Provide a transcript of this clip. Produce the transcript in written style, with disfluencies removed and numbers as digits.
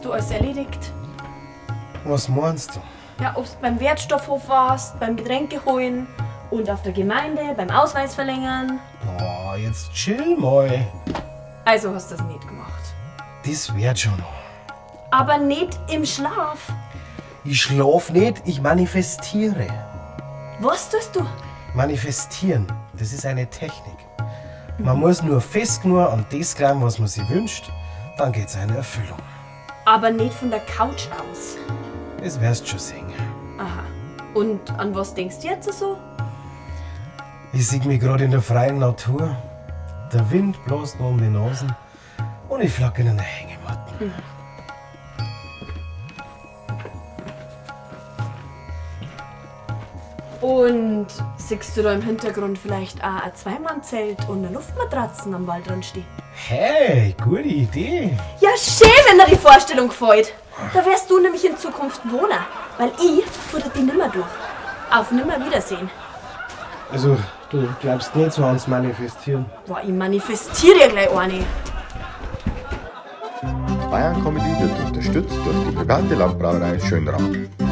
hast du alles erledigt? Was meinst du? Ja, ob's beim Wertstoffhof warst, beim Getränke holen und auf der Gemeinde, beim Ausweis verlängern. Boah, jetzt chill mal. Also hast du das nicht gemacht. Das wird schon noch. Aber nicht im Schlaf. Ich schlaf nicht, ich manifestiere. Was tust du? Manifestieren, das ist eine Technik. Man muss nur fest genug an das glauben, was man sich wünscht, dann geht's eine Erfüllung. Aber nicht von der Couch aus. Das wirst schon sehen. Aha. Und an was denkst du jetzt so? Ich sehe mich gerade in der freien Natur. Der Wind bläst mir um die Nasen und ich flack in einer Hängematte. Und siehst du da im Hintergrund vielleicht auch ein Zweimannzelt und eine Luftmatratzen am Waldrand stehen? Hey, gute Idee. Ja, schön, wenn dir die Vorstellung gefällt. Da wärst du nämlich in Zukunft Wohner, weil ich futter die nimmer durch. Auf Nimmerwiedersehen. Also, du glaubst nicht so ans Manifestieren. Boah, ich manifestiere ja gleich eine. Bayern Comedy wird unterstützt durch die private Landbrauerei Schönrath.